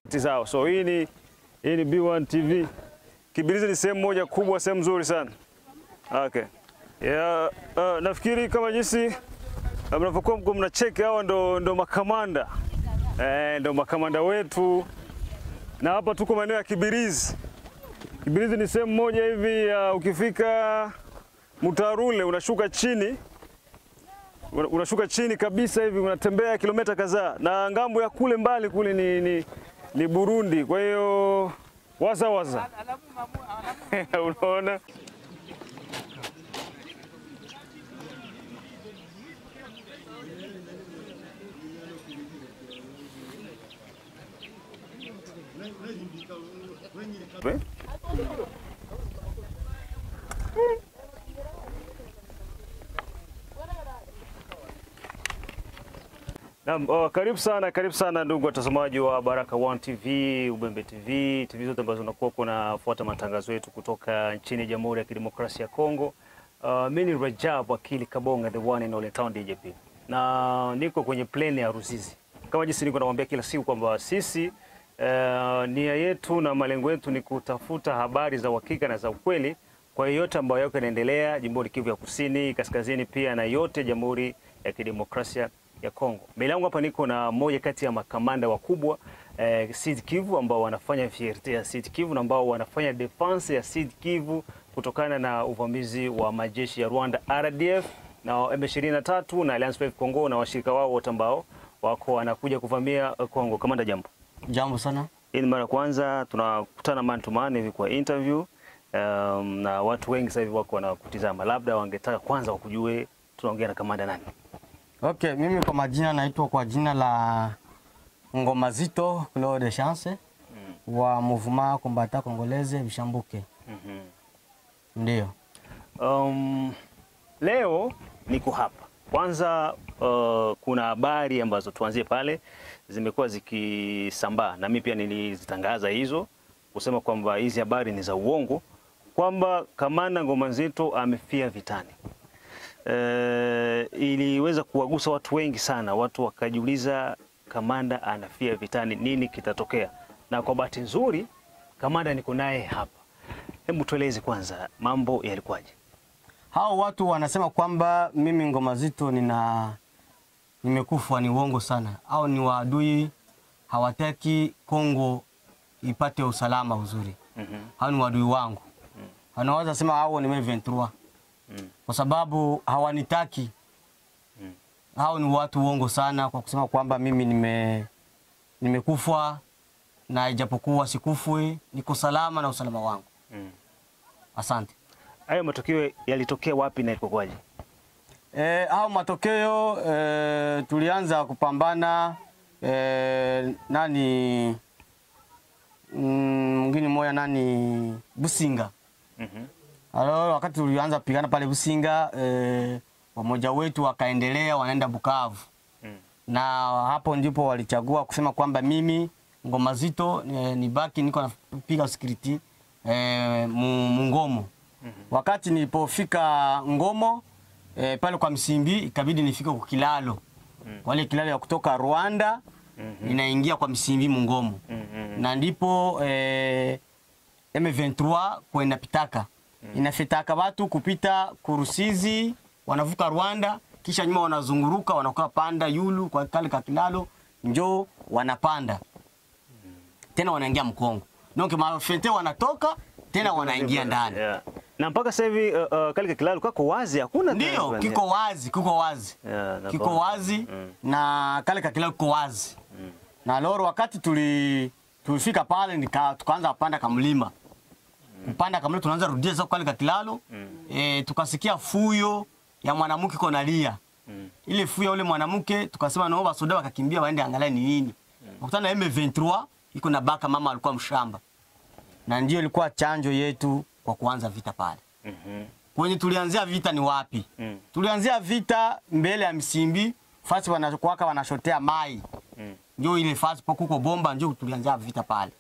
Zao. So hii ni B1 TV. Kibirizi ni sehemu moja kubwa, sehemu nzuri sana. Okay. Yeah, nafikiri kama jinsi mnavyokuwa mko mnacheki, hawa ndo makamanda. Ndo makamanda wetu. Na hapa tuko maeneo ya Kibirizi. Kibirizi ni sehemu moja hivi, ukifika Mutarule unashuka chini. Unashuka chini kabisa hivi, unatembea kilomita kadhaa. Na ngambo ya kule mbali kule ni Burundi. Kwa hiyo waza waza. Unaona? Naam, karibu sana ndugu watazamaji wa Baraka One TV, Ubembe TV, TV zote ambazo unakuwa kunafuata matangazo yetu kutoka nchini Jamhuri ya Kidemokrasia ya Kongo. Mimi ni Rajab Akili Kabonga, the one and only town DJP. Na niko kwenye plane ya Ruzizi. Kama jinsi niko nawaambia kila siku kwamba sisi nia yetu na malengo yetu ni kutafuta habari za uhakika na za ukweli kwa yote ambayo yako yanaendelea jimboni Kivu ya Kusini, Kaskazini pia na yote Jamhuri ya Kidemokrasia ya Kongo. Mbele yangu hapa niko na mmoja kati ya makamanda wakubwa Sud Kivu ambao wanafanya fierté ya Sud Kivu na ambao wanafanya defense ya Sud Kivu kutokana na uvamizi wa majeshi ya Rwanda RDF na M23 na Alliance Fleuve Congo na washirika wao wote ambao wako wanakuja kuvamia Kongo. Kamanda, jambo. Jambo sana. Hii ni mara kwanza tunakutana man to man hivi kwa interview, na watu wengi sasa hivi wako wanakutizama. Labda wangetaka kwanza wakujue tunaongea na kamanda nani. Okay, mimi kwa majina naitwa kwa jina la Ngoma Zito Claude Chance wa Mouvement Combattant Congolaise Bishambuke. Ndio. Leo niko hapa. Kwanza kuna habari ambazo tuanzie pale zimekuwa zikisambaa na mimi pia nilizitangaza hizo kusema kwamba hizi habari ni za uongo, kwamba Kamanda Ngoma Nzito amefia vitani. Iliweza kuwagusa watu wengi sana. Watu wakajiuliza, kamanda anafia vitani, nini kitatokea? Na kwa bahati nzuri kamanda niko naye hapa. Hebu tueleze kwanza mambo yalikuwaje? Hao watu wanasema kwamba mimi Ngoma Zito nimekufa, ni uongo sana. Hao ni waadui, hawataki Kongo ipate usalama uzuri. Hao ni waadui wangu. Wanaweza sema hao ni M23. Kwa sababu hawanitaki. Hao ni watu uongo sana kwa kusema kwamba mimi nimekufa, na ijapokuwa sikufui, niko salama na usalama wangu. Asante. Hayo matokeo yalitokea wapi na ilikuwaje? Hao matokeo tulianza kupambana nani mwingine moja nani Businga. Alo, wakati tulianza kupigana pale Businga, wamoja wetu wakaendelea wanaenda Bukavu. Na hapo ndipo walichagua kusema kwamba mimi Ngoma Zito nibaki niko napiga security Mungomo. Wakati nilipofika Ngomo pale kwa Msimbi, ikabidi nifike kwa kilalo. Wale kilalo ya kutoka Rwanda inaingia kwa Msimbi Mungomo. Na ndipo M23 kwenda pitaka. Inafitaka watu kupita Kurusizi, wanavuka Rwanda, kisha nyuma wanazunguruka, wanakuwa panda yulu kwa kale ka kilalo, njoo wanapanda. Tena wanaingia Mkongo. Donc mafente wanatoka tena wanaingia ndani. Yeah. Na mpaka sasa hivi kale ka kilalo kako wazi, hakuna? Ndio, kiko wazi, kiko wazi. Yeah, kiko wazi na kale ka kilalo kiko wazi. Na loro wakati tulifika pale tukaanza kupanda kamlima. Kupanda kamlima tunaanza rudia sasa kale ka kilalo. Tukasikia fuyo ya mwanamke konalia. Ile fuyo yule mwanamke tukasema naomba soda wakakimbia waende angalia ni nini. Wakutana na M23 iko na baka, mama alikuwa mshamba. Na ndio ilikuwa chanjo yetu kwa kuanza vita pale. Kwenye tulianzia vita ni wapi? Tulianzia vita mbele ya Msimbi, fasi wanakuwaka wanashotea mai. Ndio ile fasi kuko bomba, ndio tulianzia vita pale.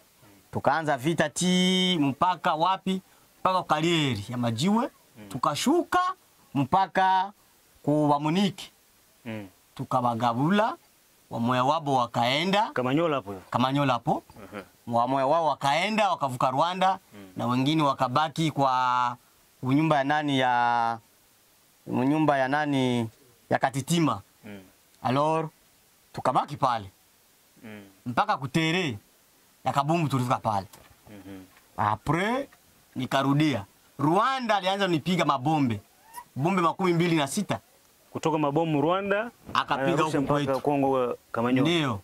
Tukaanza vita ti mpaka wapi? Mpaka Kalieri ya Majiwe. Tukashuka mpaka kwa Muniki. Tukabagabula, wamoya wabo wakaenda Kamanyola hapo. Kamanyola hapo. Wamoya wao wakaenda wakavuka Rwanda na wengine wakabaki kwa nyumba ya nani ya nyumba ya nani ya Katitima. Alors tukabaki pale mpaka kutere ya Kabumbu tulifika pale. Après nikarudia Rwanda, alianza nipiga mabombe bombe 26 kutoka mabomu Rwanda akapiga huko kwetu Kongo Kamanyola. Ndio.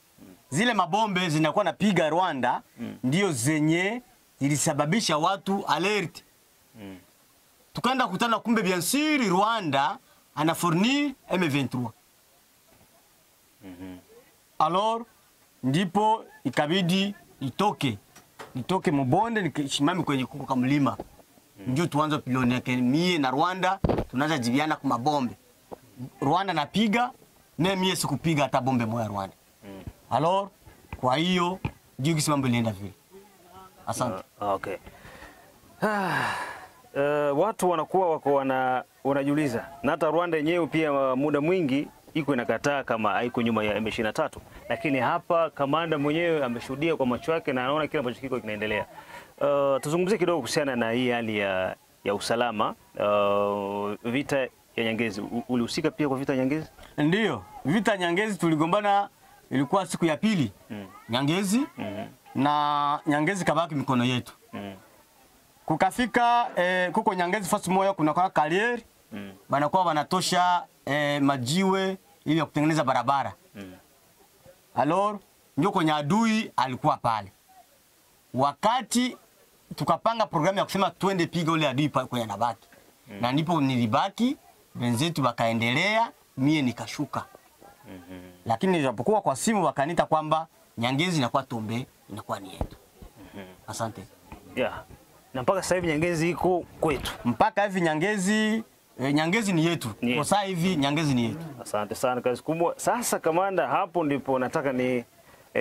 Zile mabombe zinakuwa napiga Rwanda ndio zenye zilisababisha watu alert. Tukaenda kutana, kumbe bien sûr Rwanda ana fournir M23. Alors ndipo ikabidi nitoke mbonde nikisimame kwenye kuko kamlima. Ndio tuanze piloni yake mie na Rwanda tunaanza jibiana kwa mabombe. Rwanda napiga na mie sikupiga hata bombe moja Rwanda. Alors kwa hiyo ndio kisi mambo ilienda vile. Asante. Okay. Watu wanakuwa wako wanajiuliza na hata Rwanda yenyewe pia muda mwingi iko inakataa kama haiko nyuma ya M23, lakini hapa kamanda mwenyewe ameshuhudia kwa macho yake na anaona kile ambacho kiko kinaendelea. Tuzungumzie kidogo kuhusiana na hii hali ya usalama. Vita ya Nyangezi, ulihusika pia kwa vita ya Nyangezi? Ndio, vita ya Nyangezi tuligombana, ilikuwa siku ya pili. Nyangezi na Nyangezi kabaki mikono yetu. Kukafika kuko Nyangezi fasi moja kuna kwa karieri banakuwa wanatosha majiwe ili ya kutengeneza barabara. Alors ndio kwenye adui alikuwa pale. Wakati tukapanga programu ya kusema twende piga ule adui pale kwenye nabaki. Na ndipo nilibaki, wenzetu wakaendelea, mie nikashuka. Lakini nilipokuwa kwa simu wakaniita kwamba Nyangezi inakuwa tombe, inakuwa ni yetu. Asante. Yeah. Na mpaka sasa hivi Nyangezi iko kwetu. Mpaka hivi Nyangezi Nyangezi ni yetu. Kwa sasa hivi Nyangezi ni yetu. Asante sana, kazi kubwa. Sasa kamanda, hapo ndipo nataka ni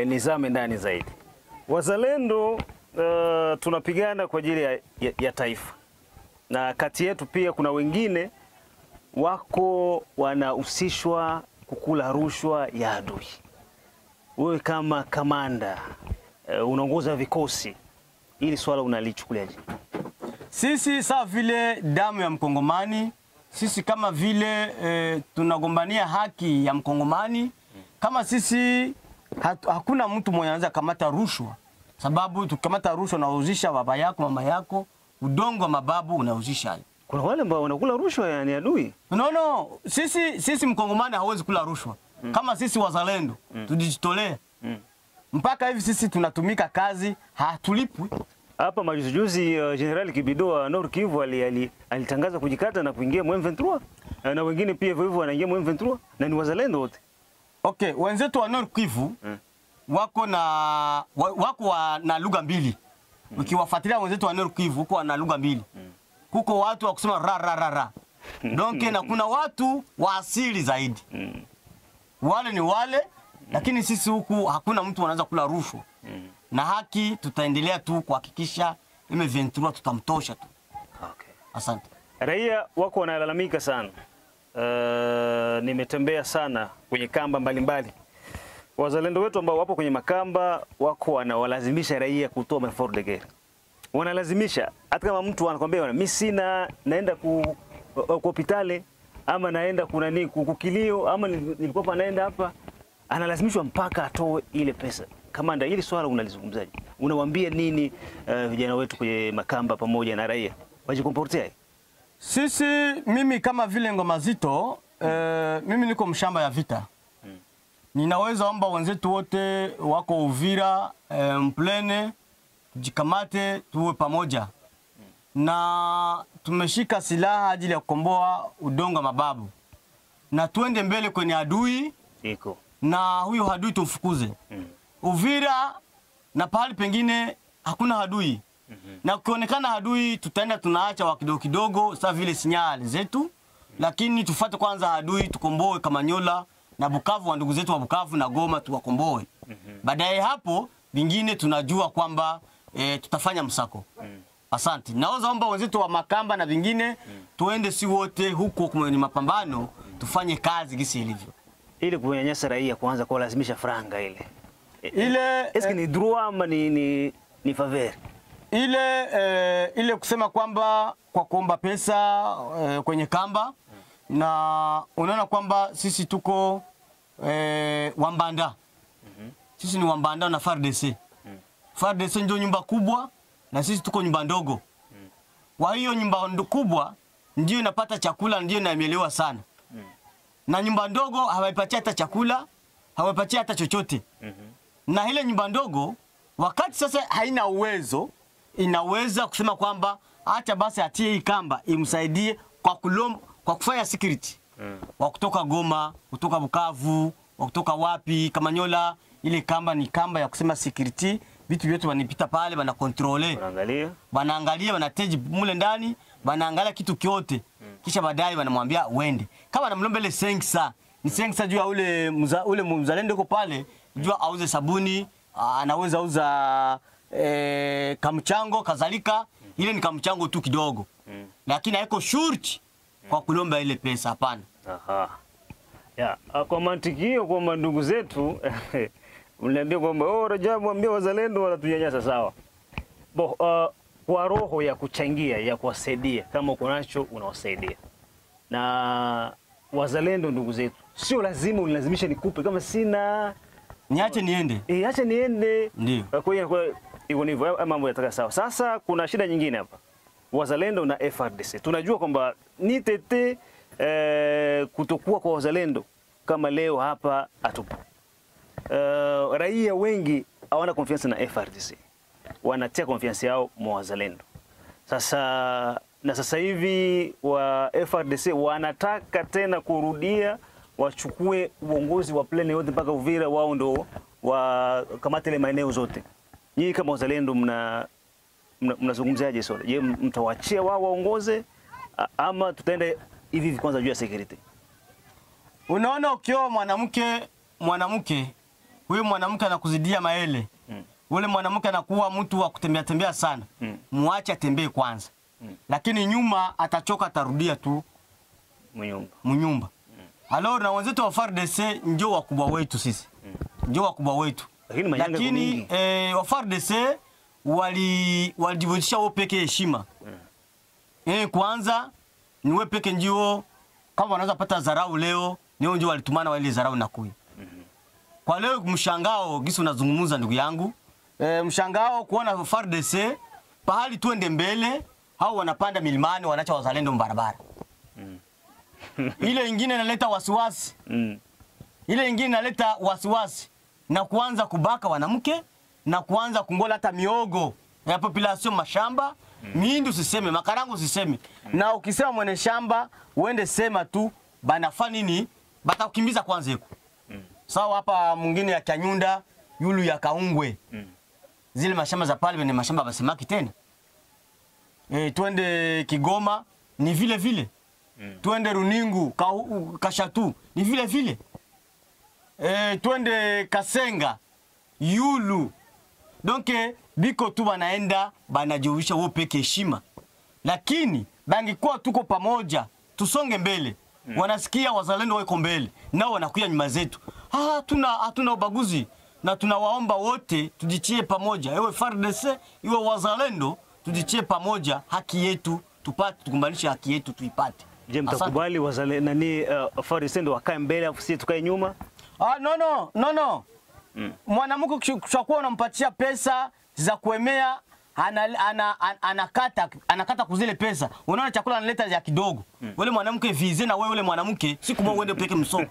nizame ndani zaidi. Wazalendo tunapigana kwa ajili ya taifa. Na kati yetu pia kuna wengine wako wanahusishwa kukula rushwa ya adui. Wewe kama kamanda unaongoza vikosi, ili swala unalichukuliaje? Sisi sawa vile damu ya Mkongomani, sisi kama vile tunagombania haki ya Mkongomani, kama sisi hakuna mtu mwenye anaweza kamata rushwa, sababu tukamata rushwa unauzisha baba yako, mama yako, udongo wa mababu unauzisha. Kuna wale ambao wanakula rushwa yani adui. No, sisi Mkongomani hawezi kula rushwa. Kama sisi wazalendo tujitolee. Mpaka hivi sisi tunatumika kazi hatulipwi. Hapa majuzi General Kibido wa Nord Kivu alitangaza kujikata na kuingia M23, na wengine pia hivyo hivyo wanaingia M23 na ni wazalendo wote. Okay, wenzetu wa Nord Kivu wako na wako na lugha mbili. Ukiwafuatilia wenzetu wa Nord Kivu huko wana lugha mbili. Kuko watu wa kusema ra ra ra ra. Donc na kuna watu wa asili zaidi. Wale ni wale, lakini sisi huku hakuna mtu anaweza kula rushwa. Na haki tutaendelea tu kuhakikisha M23 tutamtosha tu. Okay. Asante. Raia wako wanalalamika sana. Nimetembea sana kwenye kamba mbalimbali. Wazalendo wetu ambao wapo kwenye makamba wako wanawalazimisha raia kutoa mafor de guerre. Wanalazimisha hata kama mtu anakuambia mimi sina, naenda ku hospitali ama naenda kuna nini kukilio ama nilikuwa hapa naenda hapa, analazimishwa mpaka atoe ile pesa. Kamanda, hili swala unalizungumzaje? Unawaambia nini vijana wetu kwenye makamba pamoja na raia? Wajikomportea? Sisi, mimi kama vile Ngoma Zito, mimi niko mshamba ya vita. Ninaweza omba wenzetu wote wako Uvira, Mplene, tujikamate tuwe pamoja. Na tumeshika silaha ajili ya kukomboa udongo mababu. Na tuende mbele kwenye adui iko. Na huyo adui tumfukuze. Uvira na pahali pengine hakuna adui. Na ukionekana adui tutaenda tunaacha wa kidogo kidogo sasa vile sinyali zetu, lakini tufuate kwanza adui tukomboe Kamanyola na Bukavu, wa ndugu zetu wa Bukavu na Goma tuwakomboe. Baadaye hapo vingine tunajua kwamba tutafanya msako. Asante. Naoza omba wenzetu wa Makamba na vingine tuende si wote huko kwenye mapambano tufanye kazi gisi ilivyo. Ili kunyanyasa raia kwanza kwa lazimisha franga ile. Ile Eske ni droit ama ni faveur? Ile kusema kwamba kwa kuomba pesa kwenye kamba na unaona kwamba sisi tuko wambanda. Sisi ni wambanda na FARDC. FARDC ndio nyumba kubwa na sisi tuko nyumba ndogo. Kwa hiyo nyumba kubwa ndio inapata chakula, ndio inaameliwa sana. Na nyumba ndogo hawaipatii hata chakula, hawaipatii hata chochote. Na ile nyumba ndogo wakati sasa haina uwezo, inaweza kusema kwamba acha basi atie hii kamba imsaidie kwa kufanya security. Wa kutoka Goma, kutoka Bukavu, wa kutoka wapi, Kamanyola, ile kamba ni kamba ya kusema security, vitu vyote wanipita pale bana controle. Wanaangalia, wanateji mule ndani, wanaangalia kitu kyote. Kisha baadaye wanamwambia uende. Kama anamlomba ile sengsa, ni sengsa juu ya ule mzalendo yuko pale, juu auze sabuni, anaweza uza kamchango kadhalika, ile ni kamchango tu kidogo. Lakini haiko shurti kwa kulomba ile pesa, hapana. Aha. Ya, kwa mantiki hiyo kwamba ndugu zetu mniambia kwamba Rajabu ambia wazalendo wanatunyanyasa, sawa. Bo, kwa roho ya kuchangia, ya kuwasaidia, kama uko nacho unawasaidia. Na wazalendo ndugu zetu, sio lazima unilazimishe nikupe, kama sina niache niende. Acha niende. Ndio. Kwa hiyo iko hivyo, mambo yataka sawa. Sasa kuna shida nyingine hapa. Wazalendo na FARDC. Tunajua kwamba ni tete kutokuwa kwa wazalendo kama leo hapa atupo. Raia wengi hawana confiance na FARDC. Wanatia confiance yao mwa wazalendo. Sasa na sasa hivi wa FARDC wanataka tena kurudia wachukue uongozi wa plane yote mpaka Uvira, wao ndo wakamate ile maeneo zote. Nyinyi kama wazalendo mnazungumziaje swala? Je, mtawaachia wao waongoze ama tutaenda hivi hivi kwanza juu ya security? Unaona, ukioa mwanamke huyu mwanamke anakuzidia maele. Ule mwanamke anakuwa mtu wa kutembea tembea sana. Muache atembee kwanza. Lakini nyuma atachoka, atarudia tu mnyumba. Alors na wenzetu wa FARDC ndio wakubwa wetu sisi. Ndio wakubwa wetu. Lakini wa FARDC walijivunjisha wao peke heshima. Kwanza ni wewe peke ndio kama wanaweza pata dharau leo, ni ndio walitumana wale dharau na kui. Kwa leo mshangao gisi unazungumza ndugu yangu. Mshangao kuona FARDC pahali tuende mbele, hao wanapanda milimani wanaacha wazalendo mbarabara. Ile ingine inaleta wasiwasi. Ile ingine inaleta wasiwasi na kuanza kubaka wanamke na kuanza kungola hata miogo ya population mashamba, mindu usiseme, makarangu usiseme. Na ukisema mwenye shamba uende sema tu banafa nini, batakukimbiza kwanza huko. Sawa, hapa mwingine ya Kanyunda, yulu ya Kaungwe. Zile mashamba za pale ni mashamba basemaki tena. Twende Kigoma ni vile vile. Twende Runingu, Kashatu ni vile vile. Twende Kasenga, Yulu. Donc biko tu banaenda banajiuisha wao peke heshima. Lakini bangikuwa tuko pamoja, tusonge mbele. Wanasikia wazalendo wako mbele, nao wanakuja nyuma zetu. Hatuna ubaguzi na tunawaomba wote tujitie pamoja. Iwe FARDC, iwe wazalendo, tujitie pamoja, haki yetu tupate, tukumbanishe haki yetu tuipate. Je, mtakubali wazalendo nani FARDC ndio wakae mbele afu sisi tukae nyuma? No. Mwanamke ukishakuwa unampatia pesa za kuemea, anakata kuzile pesa. Unaona chakula analeta ya kidogo. Wale mwanamke vize na wewe ule mwanamke siku moja uende peke msoko.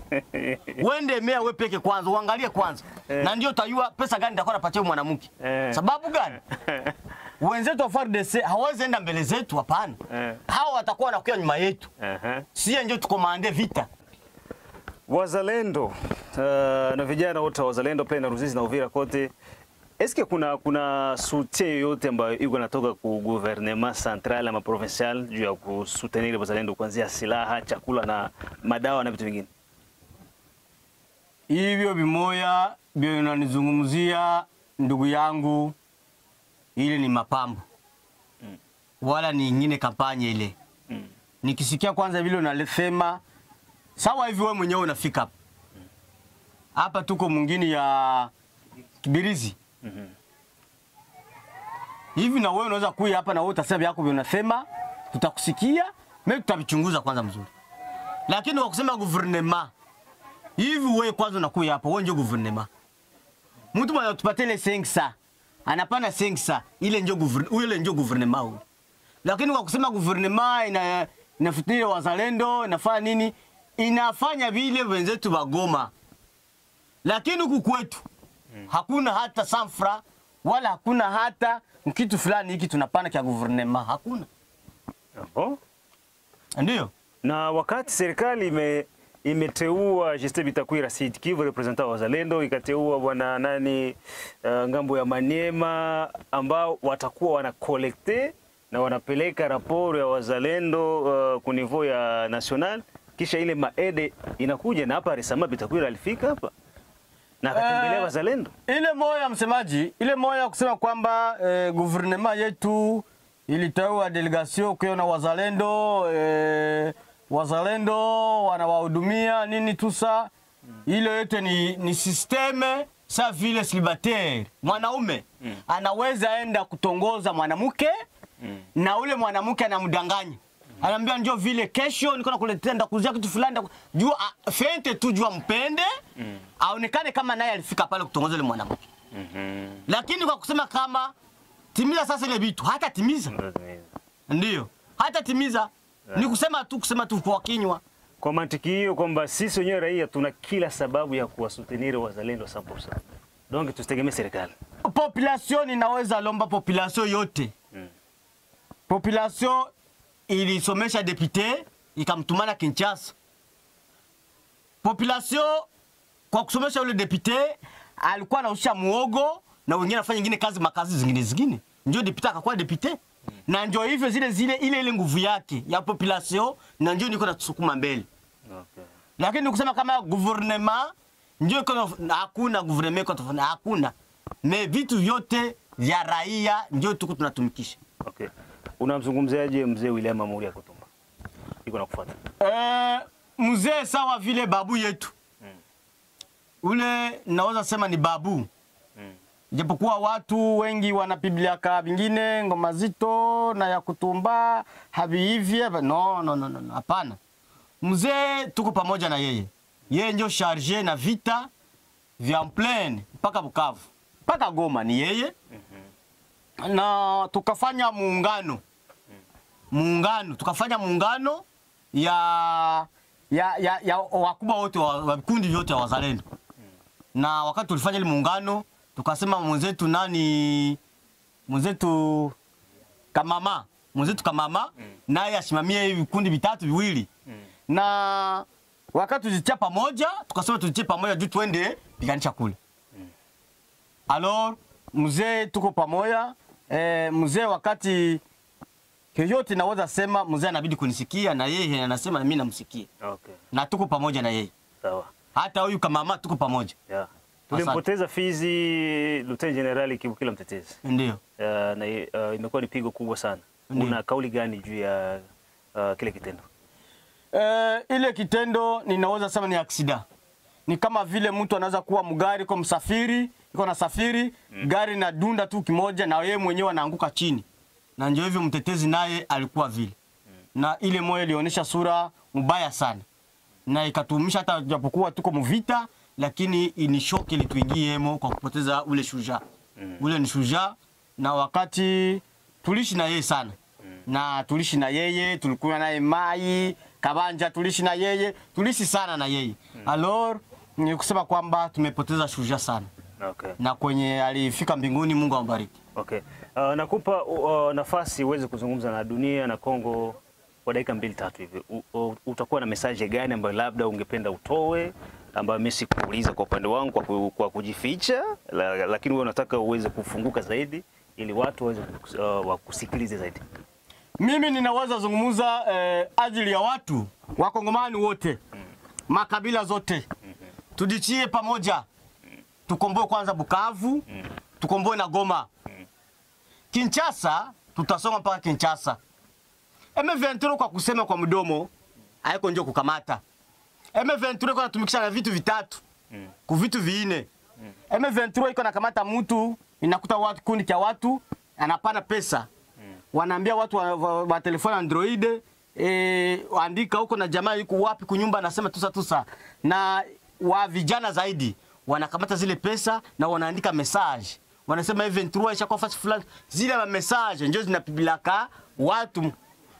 Uende emea wewe peke kwanza, uangalie kwanza. Na ndio utajua pesa gani nitakuwa napatia mwanamke. Sababu gani? Wenzetu wa FARDC hawawezi enda mbele zetu, hapana. Hao watakuwa wanakuja nyuma yetu. Sisi ndio tukomande vita. Wazalendo na vijana wote wa wazalendo pia na Ruzizi na Uvira kote, eske kuna soutien yoyote ambayo iko natoka ku gouvernement central ama provincial juu ya kusoutenir wazalendo kuanzia silaha, chakula na madawa na vitu vingine? Hivyo vimoya ndio unanizungumzia ndugu yangu, ile ni mapambo. Wala ni nyingine kampanye ile. Nikisikia kwanza vile unalefema sawa hivi wewe mwenyewe unafika hapa. Hapa tuko mwingine ya Kibirizi. Hivi na wewe unaweza kuja hapa na wewe utasema yako unasema, tutakusikia, mimi tutavichunguza kwanza mzuri. Lakini kwa kusema gouvernement, hivi wewe kwanza unakuja hapa, wewe ndio gouvernement. Mtu mmoja tupatie ile 500, anapana 500, ile ndio gouvernement, ile ndio gouvernement huyo. Lakini kwa kusema gouvernement inafuatilia wazalendo, inafanya nini? Inafanya vile wenzetu wa Goma. Lakini huku kwetu hakuna hata sanfra wala hakuna hata kitu fulani hiki tunapana kwa gouvernement, hakuna. Oh. Ndio. Na wakati serikali imeteua Justin Bitakwira Sud Kivu representant wa wazalendo, ikateua bwana nani ngambo ya Maniema ambao watakuwa wana collecte na wanapeleka raporo ya wazalendo ku niveau ya national, kisha ile maede inakuja na hapa Resama Bitakwira alifika hapa na akatembelea wazalendo. Ile moya msemaji, ile moya kusema kwamba gouvernement yetu iliteua delegation kwa na wazalendo, wazalendo wanawahudumia nini tusa. Ile yote ni systeme sa vile célibataire. Mwanaume anaweza enda kutongoza mwanamke na ule mwanamke anamdanganya. Anamwambia njoo vile kesho niko nakuletea ndakuzia kitu fulani, jua fente tu jua mpende, aonekane kama naye alifika pale kutongoza ile mwanamke. Lakini kwa kusema kama timiza sasa ile vitu, hata timiza. Ndio, hata timiza. Ni kusema tu kwa kinywa. Kwa mantiki hiyo kwamba sisi wenyewe raia tuna kila sababu ya kuwasutenir wazalendo 100%. Donc tusitegemee serikali. Population inaweza lomba population yote. Population ilisomesha député ikamtumana Kinshasa. Population kwa kusomesha yule député alikuwa anahusisha muogo na wengine anafanya nyingine kazi makazi zingine zingine. Ndio député akakuwa député. Na ndio hivyo zile zile ile ile nguvu yake ya population na ndio niko natusukuma mbele. Okay. Lakini kusema kama gouvernement ndio hakuna gouvernement kwa tofauti hakuna. Me vitu vyote vya raia ndio tuko tunatumikisha. Okay. Unamzungumziaje mzee William Amuri Yakutumba? Iko nakufuata. Mzee sawa vile babu yetu. Ule naweza sema ni babu. Japokuwa watu wengi wanapibliaka vingine ngoma zito na Yakutumba havi hivi, no no no no, hapana. Mzee tuko pamoja na yeye. Yeye ndio charge na vita vya plaine mpaka Bukavu, mpaka Goma ni yeye. Na tukafanya muungano. Tukafanya muungano ya wakubwa wote wa vikundi vyote wa wazalendo. Na wakati tulifanya ile muungano tukasema mwenzetu nani, mwenzetu Kamama, naye asimamie hivi vikundi vitatu viwili. Na wakati tulitia pamoja, tukasema tulitie pamoja juu tuende piganisha kule. Alors mzee tuko pamoja, mzee wakati yoyote naweza sema mzee anabidi kunisikia na yeye anasema na mimi namsikia. Okay. Na tuko pamoja na yeye. Sawa. Hata huyu Kamama tuko pamoja. Yeah. Tulimpoteza Fizi Luteni Generali Kibukila Mtetezi. Ndio. Na imekuwa ni pigo kubwa sana. Una kauli gani juu ya kile kitendo? Ile kitendo ninaweza sema ni accident. Ni kama vile mtu anaweza kuwa mgari kwa msafiri, iko na safiri, gari na dunda tu kimoja na yeye mwenyewe anaanguka chini. Na ndio hivyo mtetezi naye alikuwa vile. Na ile moyo ilionyesha sura mbaya sana. Na ikatumisha hata japokuwa tuko mvita, lakini ni shock ilituingiemo kwa kupoteza ule shujaa. Ule ni shujaa, na wakati tulishi na yeye sana. Na tulishi na yeye, tulikuwa naye mai, Kabanja tulishi na yeye, tulishi sana na yeye. Alors ni kusema kwamba tumepoteza shujaa sana. Okay. Na kwenye alifika mbinguni, Mungu ambariki. Okay. Nakupa nafasi uweze kuzungumza na dunia na Kongo kwa dakika 2-3 hivi. Utakuwa na message gani ambayo labda ungependa utoe, ambayo mimi sikuuliza kwa upande wangu kwa kujificha, lakini wewe unataka uweze kufunguka zaidi ili watu waweze wakusikilize zaidi? Mimi ninaweza zungumza ajili ya watu wakongomani wote, makabila zote. Tujitie pamoja. Tukomboe kwanza Bukavu, tukomboe na Goma. Kinshasa tutasonga mpaka Kinshasa. M23 kwa kusema kwa mdomo haiko ndio kukamata. M23 kwa natumikisha na vitu vitatu. Ku vitu vinne. M23 iko nakamata mtu, inakuta watu kundi cha watu, anapana pesa. Wanaambia watu wa telefoni Android, andika huko na jamaa yuko wapi kunyumba, anasema tusa tusa. Na wa vijana zaidi wanakamata zile pesa na wanaandika message. Wanasema M23 ishakuwa fasi fulani. Zile ma message ndio zinapibilaka watu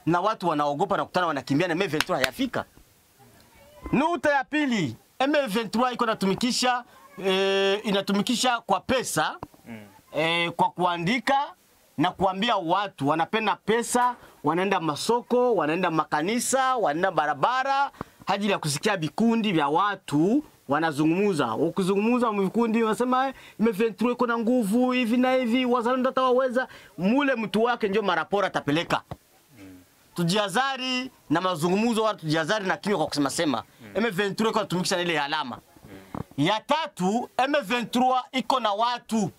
na watu wanaogopa na kukutana wanakimbia na M23 hayafika. Nukta ya pili, M23 iko inatumikisha inatumikisha kwa pesa kwa kuandika na kuambia watu wanapenda pesa, wanaenda masoko, wanaenda makanisa, wanaenda barabara ajili ya kusikia vikundi vya watu wanazungumuza. Ukizungumuza mvikundi wanasema M23 iko na nguvu hivi na hivi, wazalendo hatawaweza. Mule mtu wake ndio marapora atapeleka. Tujiazari na mazungumzo, watu tujiazari na kinywa kwa kusema sema. M23 iko inatumikisha na ile alama. Ya tatu, M23 iko na watu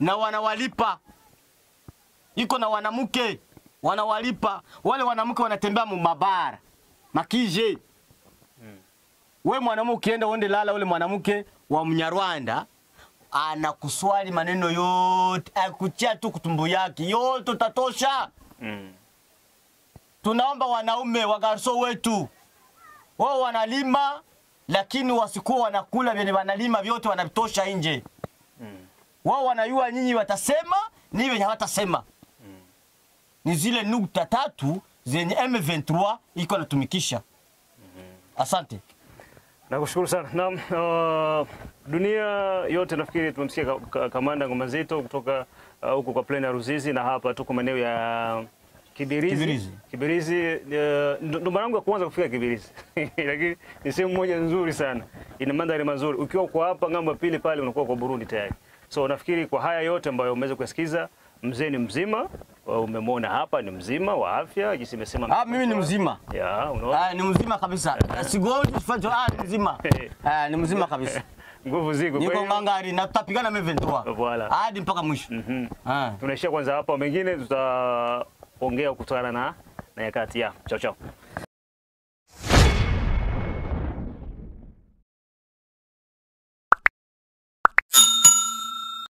na wanawalipa. Iko na wanamke wanawalipa. Wale wanamke wanatembea mu mabara makije. We mwanamke ukienda uende lala, ule mwanamke wa Mnyarwanda anakuswali maneno yote, akuchia tu kutumbu yake yote utatosha. Tunaomba wanaume wa garso wetu wao wanalima, lakini wasikuwa wanakula vyenye wanalima vyote wanatosha nje. Wao wanayua nyinyi watasema, ni wenye hawatasema. Ni zile nukta tatu zenye M23 iko natumikisha. Asante. Nakushukuru sana. Naam, dunia yote nafikiri tumemsikia Kamanda Ngoma Nzito kutoka huko kwa plane ya Ruzizi, na hapa tuko maeneo ya Kibirizi. Kibirizi ndo mara yangu ya kwanza kufika Kibirizi. Lakini ni sehemu moja nzuri sana. Ina mandhari mazuri. Ukiwa kwa hapa ng'ambo pili pale unakuwa kwa Burundi tayari. So nafikiri kwa haya yote ambayo umeweza kusikiza, mzee ni mzima, umemwona hapa ni mzima wa afya, jinsi nimesema. Mimi ni mzima. Ya, unaona? Ni mzima kabisa. Sigonjwi sifanyo, ni mzima. Ni mzima kabisa. Nguvu ziko. Niko ngangari na tutapigana M23. Voilà. Hadi mpaka mwisho. Tunaishia kwanza hapa, mengine tutaongea kutokana na nyakati ya. Chao chao.